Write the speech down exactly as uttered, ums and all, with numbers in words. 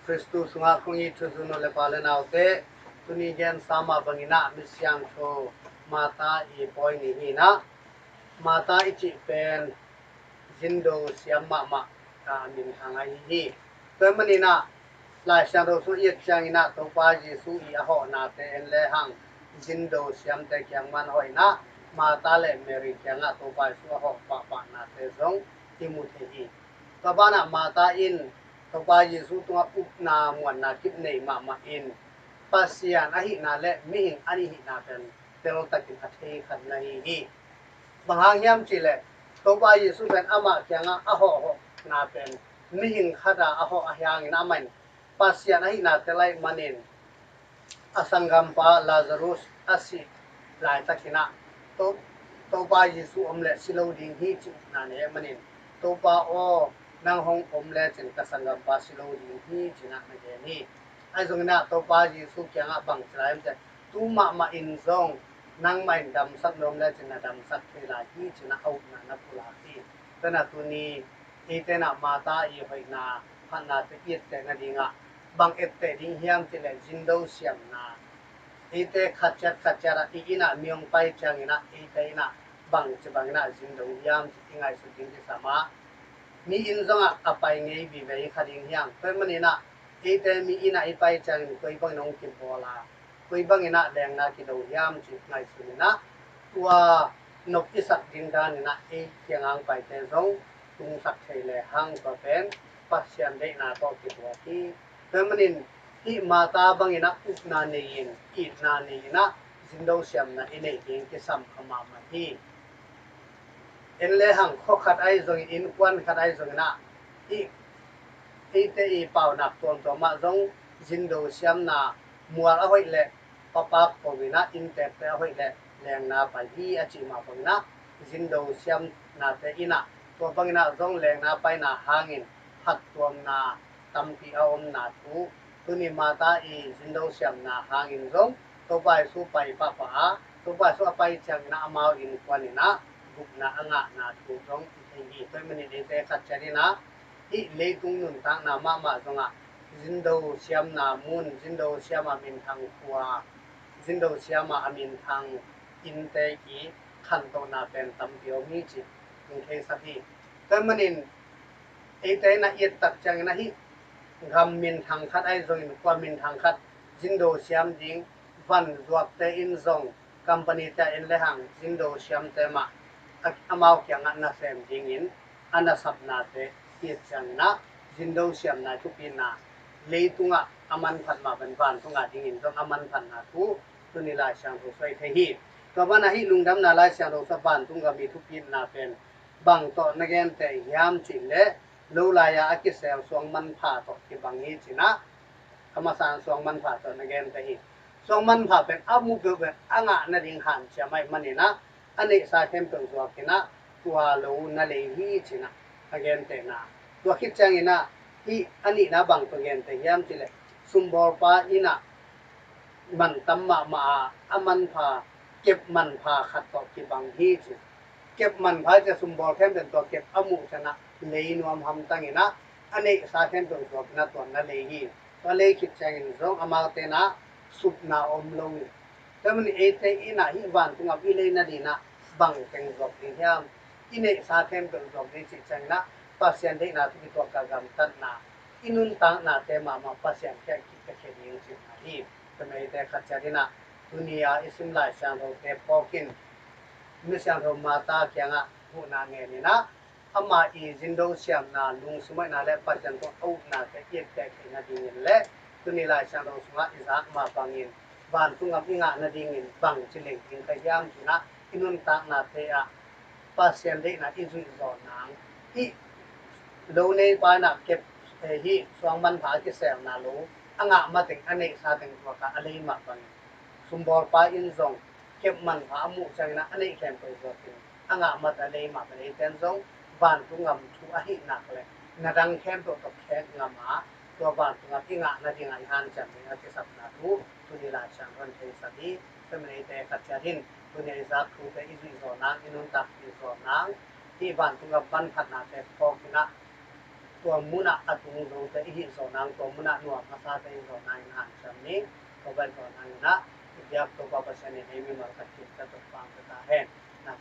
Khristu sungah kong it thuzui nu le pa le naute, tuni gensa mah bangin ah Misiangtho Martha i pawi ni hi-in ah, Martha i cih pen zindo siam mahmah a minthang ahi hi. Tua ahih manin ah Lai Siangtho sung i et ciangin ah Topa Jesuh i a hawhnate en lehang zindo siamte kiang mah a hawh in ah Martha le Mary kiangah Topa Jesuh a hawh pahpahnate zong i mu thei hi. Tua banah Martha in Topa Jesuh tungah upna muanna kip nei mahmah in Pasian ahihna le mihing a nih hihna pen teltakin a thei khat na hi hi. Bang hang hiam cih leh Topa Jesuh pen amah kiangah a hawh hawhna pen mihing khat a a hawh ahih hangin amah in Pasian ahihna tel ahih manin a sanggampa Lazarus a sih laitakin ah To- Topa Jesuh om leh si lo ding hi cih upna nei ahih manin Topa aw, nang hong om lecin ka sanggampa si lo ding hi ci-in ah na gen hi. Ahi zongin ah Topa Jesuh kiangah bang ci lai hiam cih leh tu mahmah in zong nangmah in damsak nuam lecin na damsak thei lai hi ci-in ah a upna na pulak hi. Tua ahih manin tuni eite in ah Martha i hoihna phatnate i etteh nadingah bang etteh ding hiam cih leh zindo siamna. Eite khat ciat khat ciat ah i inn ah mi hong pai ciangin ah eite in ah bangci bangin ah zindo hiam cih i ngaihsut ding kisam a, mi inn zongah a pai ngei vive i kha ding hi hang. Tua ahih manin ah eite mi inn ah i pai ciangin koi bangin hong kibawl a, koi bangin ah lengna kido hiam cih ngaihsun in ah tua nop i sak ding danin ah ei kiang hong paite zong tungsak thei lehang tua pen Pasian deihna tawh kibuak hi. Tua ahih manin hih Martha bangin ah upna nei-in itna nei-in ah zindo siamna i neih ding kisam a mahmah hi. En lehang khua khat ahi zongin innkuan khat ahi zongin ah hih eite i paunak tuamtuam ah zong zindo siamna mual a hoih leh papak ko in ah inntekte a hoih leh lengna pai hi a cih mah bangin ah zindo siamnate in ah tua bangin ah zong lengna paina hangin phattuamna tampi a omna thu tuni Martha i zindo siamna hangin zong Topa Jesuh pai pahpah a, Topa Jesuh a pai ciangin ah amau innkuan in ah gupna a ngahna thu zong i thei hi. Tua ahih manin eite khat ciat in ah hih leitung nuntakna mahmah zongah zindo siamna mun, zindo siam a minthang khua, zindo siam a minthang innte i khantohna pen tampi om hi cih hong theisak hi. Tua ahih manin eite in ah i et tak ciangin ah hih gam minthang khat ahi zongin khua minthang khat zindo siam ding van zuakte in zong company te ah en lehang zindo siamte mah a- amau kiangah nasem dingin a nasepnate i et ciangin ah zindo siamna thupina leitungah a manphat mah bangin vantung a dingin zong a manphatna thu tuni Lai Siangtho sung i thei hi. Tua banah hih lungdamna Lai Siangtho sungah vantung gam i thupina pen bang tawh na genteh hiam cih leh lo lai-a a kisel suang manpha tawh kibang hi ci-in ah a masa-in suang manpha tawh na genteh hi. Suang manpha pen a mu peuhpeuh a ngah nading hanciam ahih manin ah a neihsa khempeuh zuakin ah tua lo na lei hi ci-in ah a gentehna. Tua khit ciangin ah hih a nihna bang tawh genteh hiam cih leh sumbawlpa in ah man tam mahmah a a manpha kep manpha khat tawh kibang hi ci. Kep manpha hi ci a sumbawl khempeuh in tua kep a muh ciangin ah lei nuam hamtang in ah a neihsa khempeuh zuakin ah tua na lei hi. Tua lei khit ciangin zong amaute in ah supna om lo hi. Tua ahih manin eite in ah hih vantung gam i lei nadingin ah bang teng zuak ding hiam? I neihsa khempeuh zuak ding cih ciangin ah Pasian deihna tawh kituak a gamtatna i nuntaknate mahmah Pasian kiang kipia khia ding cihna hi. Tua ahih manin eite khat ciat in ah tuni a i sim Lai Siangthote phawk in Misiangtho Martha kiangah huhna ngen in ah ama i zindo siamna, lungsim hoihna le Pasian tungah a upnate i etteh theih nadingin le tuni Lai Siangtho sungah i zak mah bangin vantung gam i ngah nadingin bangci leng ding ka hiam cih in ah i nuntaknate ah Pasian deihna i zuih zawh nang. Hih lo neipa in ah kep, eh, hih suang manpha a kiselna lo a ngah mateng a neihsa teng zuak a, a lei mah bangin sumbawlpa in zong kep manpha a muh ciangin ah a neih khempeuh zuakin a ngah mateng a lei mah bangin eite in zong vantung gam thu ahih nak leh na dang khempeuh tawh khek ngam a, tua vantung gam i ngah nadingah i hanciam ding a kisapna thu tuni Lai Siangtho in theisak hi. Tua ahih manin eite khat ciat in tuni a i zak thute i zuih zawh nang, i nuntak i zawh nang, hih vantung gam manphatnate phawk in ah Tua munah a tung zote i hih zawh nang, tua munah nuam a sate i zawh nangin hanciam ni. Tua bek zawh nangin ah i biak Topa Pasian in ei mimal khat kim ciat zong pang pia ta hen. Na